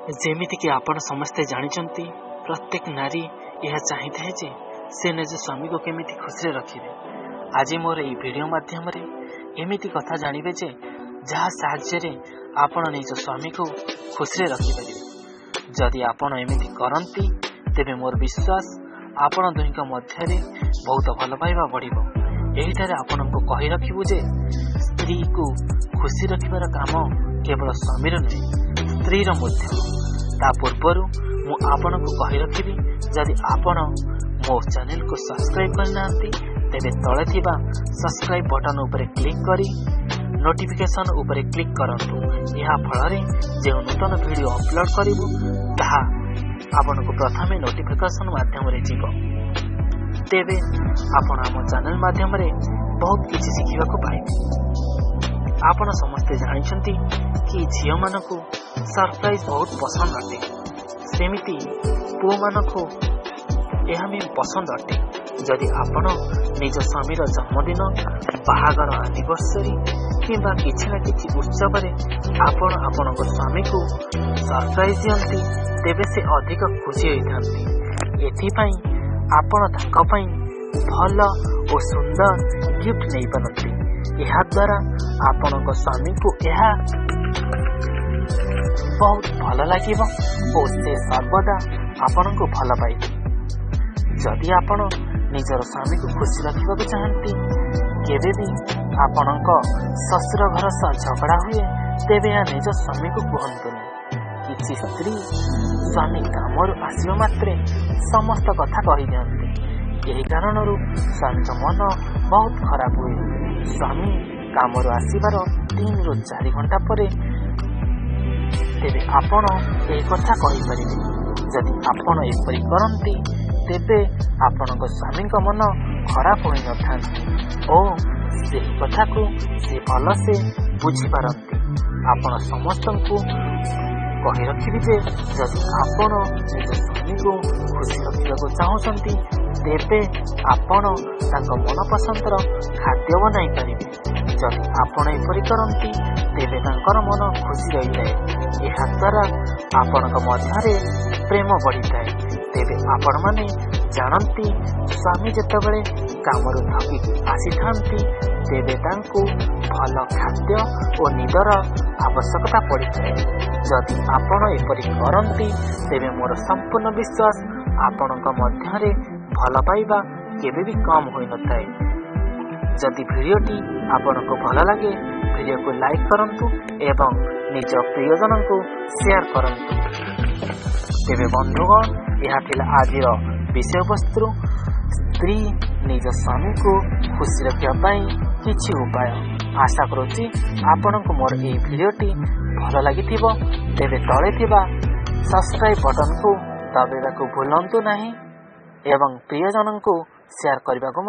ଯେମିତିକି ଆପଣ ସମସ୍ତେ ଜାଣିଛନ୍ତି, ପ୍ରତ୍ୟେକ ନାରୀ ଏହା ଚାହିଁଥାଏ ଯେ ସେ ନିଜ ସ୍ୱାମୀକୁ କେମିତି ଖୁସିରେ ରଖିବେ। ଆଜି ମୋର ଏହି ଭିଡ଼ିଓ ମାଧ୍ୟମରେ ଏମିତି କଥା ଜାଣିବେ ଯେ ଯାହା ସାହାଯ୍ୟରେ ଆପଣ ନିଜ ସ୍ୱାମୀକୁ ଖୁସିରେ ରଖିପାରିବେ। ଯଦି ଆପଣ ଏମିତି କରନ୍ତି, ତେବେ ମୋର ବିଶ୍ୱାସ ଆପଣ ଦୁହିଁଙ୍କ ମଧ୍ୟରେ ବହୁତ ଭଲ ପାଇବା ବଢ଼ିବ। ଏହିଠାରେ ଆପଣଙ୍କୁ କହି ରଖିବୁ ଯେ ସ୍ତ୍ରୀକୁ ଖୁସି ରଖିବାର କାମ କେବଳ ସ୍ୱାମୀର ନୁହେଁ, ସ୍ତ୍ରୀର ମଧ୍ୟ। ତା ପୂର୍ବରୁ ମୁଁ ଆପଣଙ୍କୁ କହି ରଖିବି, ଯଦି ଆପଣ ମୋ ଚ୍ୟାନେଲକୁ ସବସ୍କ୍ରାଇବ୍ କରିନାହାନ୍ତି, ତେବେ ତଳେ ଥିବା ସବସ୍କ୍ରାଇବ୍ ବଟନ୍ ଉପରେ କ୍ଲିକ୍ କରି ନୋଟିଫିକେସନ୍ ଉପରେ କ୍ଲିକ୍ କରନ୍ତୁ। ଏହା ଫଳରେ ଯେଉଁ ନୂତନ ଭିଡ଼ିଓ ଅପଲୋଡ଼ କରିବୁ, ତାହା ଆପଣଙ୍କୁ ପ୍ରଥମେ ନୋଟିଫିକେସନ୍ ମାଧ୍ୟମରେ ଯିବ। ତେବେ ଆପଣ ଆମ ଚ୍ୟାନେଲ ମାଧ୍ୟମରେ ବହୁତ କିଛି ଶିଖିବାକୁ ପାଇବେ। ଆପଣ ସମସ୍ତେ ଜାଣିଛନ୍ତି କି ଝିଅମାନଙ୍କୁ ସରପ୍ରାଇଜ୍ ବହୁତ ପସନ୍ଦ ଅଟେ, ସେମିତି ପୁଅମାନଙ୍କୁ ଏହା ବି ପସନ୍ଦ ଅଟେ। ଯଦି ଆପଣ ନିଜ ସ୍ୱାମୀର ଜନ୍ମଦିନ, ବାହାଘର ଆନିଭର୍ସରୀ କିମ୍ବା କିଛି ନା କିଛି ଉତ୍ସବରେ ଆପଣ ଆପଣଙ୍କ ସ୍ୱାମୀକୁ ସରପ୍ରାଇଜ୍ ଦିଅନ୍ତି, ତେବେ ସେ ଅଧିକ ଖୁସି ହୋଇଥାନ୍ତି। ଏଥିପାଇଁ ଆପଣ ତାଙ୍କ ପାଇଁ ଭଲ ଓ ସୁନ୍ଦର ଗିଫ୍ଟ ନେଇପାରନ୍ତି। ଏହାଦ୍ୱାରା ଆପଣଙ୍କ ସ୍ୱାମୀଙ୍କୁ ଏହା ବହୁତ ଭଲ ଲାଗିବ ଓ ସେ ସର୍ବଦା ଆପଣଙ୍କୁ ଭଲ ପାଇବେ। ଯଦି ଆପଣ ନିଜର ସ୍ୱାମୀକୁ ଖୁସି ରଖିବାକୁ ଚାହାନ୍ତି, କେବେ ବି ଆପଣଙ୍କ ଶ୍ୱଶୁର ଘର ସହ ଝଗଡ଼ା ହୁଏ, ତେବେ ଏହା ନିଜ ସ୍ୱାମୀକୁ କୁହନ୍ତୁନି। କିଛି ସ୍ତ୍ରୀ ସ୍ୱାମୀ କାମରୁ ଆସିବା ମାତ୍ରେ ସମସ୍ତ କଥା କହିଦିଅନ୍ତି। ଏହି କାରଣରୁ ସ୍ୱାମୀଙ୍କ ମନ ବହୁତ ଖରାପ ହୁଏ। ସ୍ୱାମୀ କାମରୁ ଆସିବାର 3ରୁ 4 ଘଣ୍ଟା ପରେ ତେବେ ଆପଣ ଏହି କଥା କହିପାରିବେ। ଯଦି ଆପଣ ଏପରି କରନ୍ତି, ତେବେ ଆପଣଙ୍କ ସ୍ୱାମୀଙ୍କ ମନ ଖରାପ ହୋଇନଥାନ୍ତି ଓ ସେହି କଥାକୁ ସେ ଭଲସେ ବୁଝିପାରନ୍ତି। ଆପଣ ସମସ୍ତଙ୍କୁ କହି ରଖିବି ଯେ ଯଦି ଆପଣ ନିଜ ସ୍ୱାମୀକୁ ଖୁସି ରଖିବାକୁ ଚାହୁଁଛନ୍ତି, ତେବେ ଆପଣ ତାଙ୍କ ମନପସନ୍ଦର ଖାଦ୍ୟ ବନାଇ ପାରିବେ। ଯଦି ଆପଣ ଏପରି କରନ୍ତି, ତେବେ ତାଙ୍କର ମନ ଖୁସି ରହିଥାଏ। ଏହାଦ୍ୱାରା ଆପଣଙ୍କ ମଧ୍ୟରେ ପ୍ରେମ ବଢ଼ିଥାଏ। ତେବେ ଆପଣମାନେ ଜାଣନ୍ତି, ସ୍ୱାମୀ ଯେତେବେଳେ କାମରୁ ଥକିକି ଆସିଥାନ୍ତି, ତେବେ ତାଙ୍କୁ ଭଲ ଖାଦ୍ୟ ଓ ନିଦର ଆବଶ୍ୟକତା ପଡ଼ିଥାଏ। ଯଦି ଆପଣ ଏପରି କରନ୍ତି, ତେବେ ମୋର ସମ୍ପୂର୍ଣ୍ଣ ବିଶ୍ୱାସ ଆପଣଙ୍କ ମଧ୍ୟରେ ଭଲ ପାଇବା କେବେ ବି କମ୍ ହୋଇନଥାଏ। ଯଦି ଭିଡ଼ିଓଟି ଆପଣଙ୍କୁ ଭଲ ଲାଗେ, ଭିଡ଼ିଓକୁ ଲାଇକ୍ କରନ୍ତୁ ଏବଂ ନିଜ ପ୍ରିୟଜନଙ୍କୁ ସେୟାର କରନ୍ତୁ। ତେବେ ବନ୍ଧୁଗଣ, ଏହା ଥିଲା ଆଜିର ବିଷୟବସ୍ତୁ, ସ୍ତ୍ରୀ ନିଜ ସ୍ୱାମୀକୁ ଖୁସି ରଖିବା ପାଇଁ କିଛି ଉପାୟ। ଆଶା କରୁଛି ଆପଣଙ୍କୁ ମୋର ଏହି ଭିଡ଼ିଓଟି ଭଲ ଲାଗିଥିବ। ତେବେ ତଳେ ଥିବା ସବସ୍କ୍ରାଇବ୍ ବଟନକୁ ଦବାଇବାକୁ ଭୁଲନ୍ତୁ ନାହିଁ ଏବଂ ପ୍ରିୟଜନଙ୍କୁ ସେୟାର କରିବାକୁ